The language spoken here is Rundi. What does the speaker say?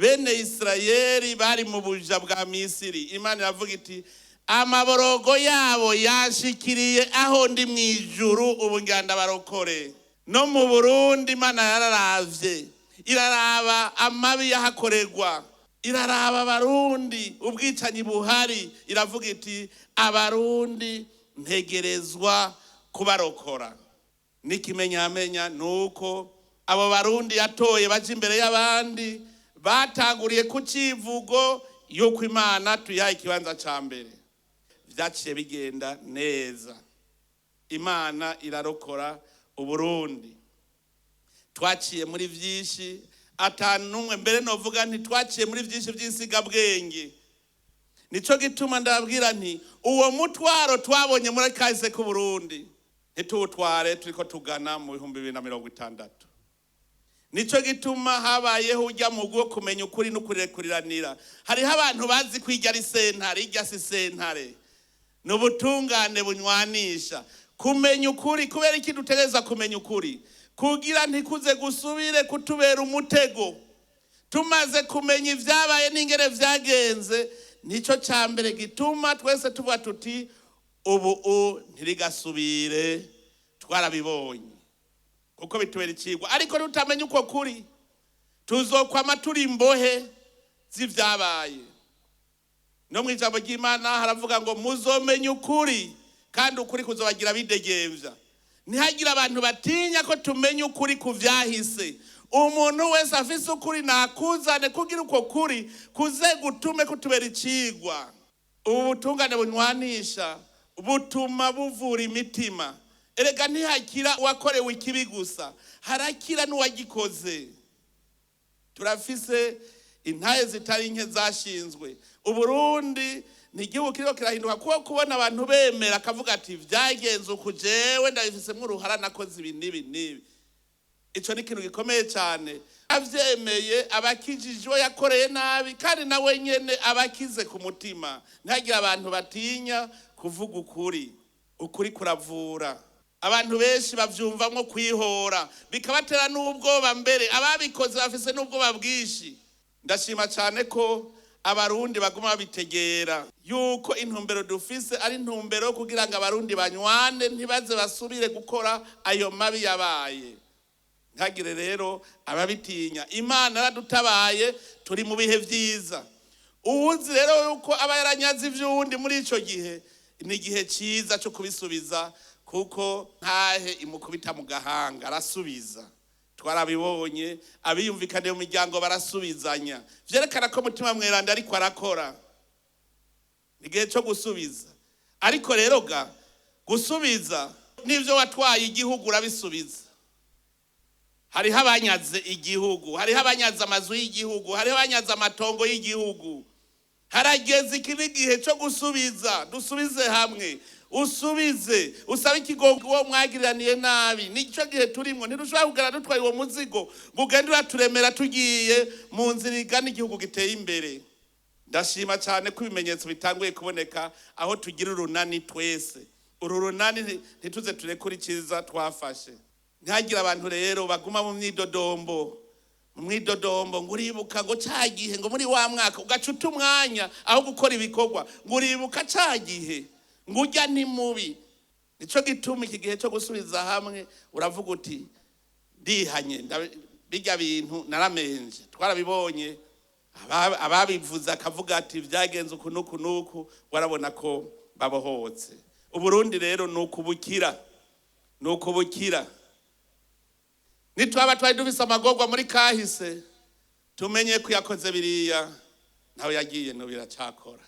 Bene Isirayeli bari mu buja bwa Misiri. Imana iravuga iti: "Amaborogo yabo yanshikiriye aho ndi mu ijuru, ubu nganda barokore." No mu Burundi Imana yararavye, iraraba amabi yahakorerwa, iraraba Abarundi ubwicanyi buhari, iravuga iti: "Abarundi ntegerezwa kubarokora." N'ikimenyamenya ni uko abo Barundi yatoye baje imbere y'abandi batanguriye ku civugo y'uko Imana tuyihaye ikibanza ca mbere. Vyaciye bigenda neza, Imana irarokora Uburundi. Twaciye muri vyinshi, atanumwe mbere novuga nti twaciye muri vyinshi vy'insigabwenge. Nico gituma ndababwira nti uwo mutwaro twabonye muri kahise k'Uburundi ntituwutware turiko tugana mu 2060. Nico gituma habayeho ujya mu wo kumenya ukuri no kurekuriranira. Hariho abantu bazi ko irya ari sentare, irya si sentare, ni ubutungane bunywanisha. Kumenya ukuri, kubera iki dutegereza kumenya ukuri? Kugira ntikuze gusubire kutubera umutego. Tumaze kumenya ibyabaye n'ingere vyagenze, nicyo cya mbere gituma twese tuvuga tuti: "Ubu ntirigasubire, twarabibonye," kuko bitubera ikigwa. Ariko tutamenya uko kuri, tuzokwama turi imbohe z'ivyabaye. No mu ijambo ry'Imana haravuga ngo: "Muzomenya ukuri, kandi ukuri kuzobagira bidegemvya." Ntihagire abantu batinya ko tumenya ukuri ku vyahise. Umuntu wese afise ukuri nakuzane, kugira uko kuri kuze gutume kutubera icigwa. Ubu butungane bunywanisha butuma buvura imitima. Erega ntihakira uwakorewe ikibi gusa, harakira n'uwagikoze. Turafise intahe zitari nke zashinzwe. Uburundi ni igihugu kiriko kirahinduka, kuko kubona abantu bemera akavuga ati: "Vyagenze uku, jewe ndabifisemwo uruhara, nakoze ibi n'ibi n'ibi," ico ni ikintu gikomeye cyane. Avyemeye, abakijije uwo yakoreye nabi, kandi nawe nyene abakize ku mutima. Ntihagire abantu batinya kuvuga ukuri. Ukuri kuravura. Abantu benshi bavyumvamwo kwihora, bikabatera n'ubwoba. Mbere ababikoze bafise n'ubwoba bwinshi. Ndashima cyane ko Abarundi baguma babitegera yuko intumbero dufise ari intumbero yo kugira ngo Abarundi banywane, ntibaze basubire gukora ayo mabi yabaye. Ntihagire rero ababitinya. Imana yaradutabaye, turi mu bihe vyiza. Uwuzi rero yuko aba yaranyaze ivy'uwundi muri ico gihe, ni igihe ciza co kubisubiza, kuko ntahe imukubita mu gahanga arasubiza. Twarabibonye, abiyumvikaniye mu miryango barasubizanya, vyerekana ko Mutima Mweranda ariko arakora. Ni igihe co gusubiza. Ariko rero ga gusubiza n'ivyo watwaye igihugu urabisubiza. Hariho abanyaze igihugu, hariho abanyaze amazu y'igihugu, hariho abanyaze amatongo y'igihugu. Harageze iki n'igihe cyo gusubiza. Dusubize hamwe, usubize, usabe ikigongo uwo mwagiraniye nabi. Nicyo gihe turimo. Ntidushobora kugana dutwaye uwo muzigo ngo ugende uraturemera tugiye mu nzira igana igihugu giteye imbere. Ndashima cyane ko ibimenyetso bitanguye kuboneka aho tugira urunani twese. Uru runani ntituze turekure icyiza twafashe. Ntihagire abantu rero baguma mu myidodombo, mu mwidodombo, ngo uribuka ngo ca gihe, ngo muri wa mwaka, ugaca uta umwanya aho gukora ibikorwa, ngo uribuka ca gihe, ngo urya ni mubi. Nico gituma iki gihe cyo gusubiza hamwe, uravuga uti: "Ndihanye, bijya bintu naramenje." Twarabibonye, ababivuze akavuga ati: "Byagenze uku n'uku n'uku," warabona ko babohotse. Uburundi rero ni ukubukira, ni ukubukira. Nitwaba twari dufise amagorwa muri kahise, tumenye ko yakoze biriya ntawe yagiye, no biracakora.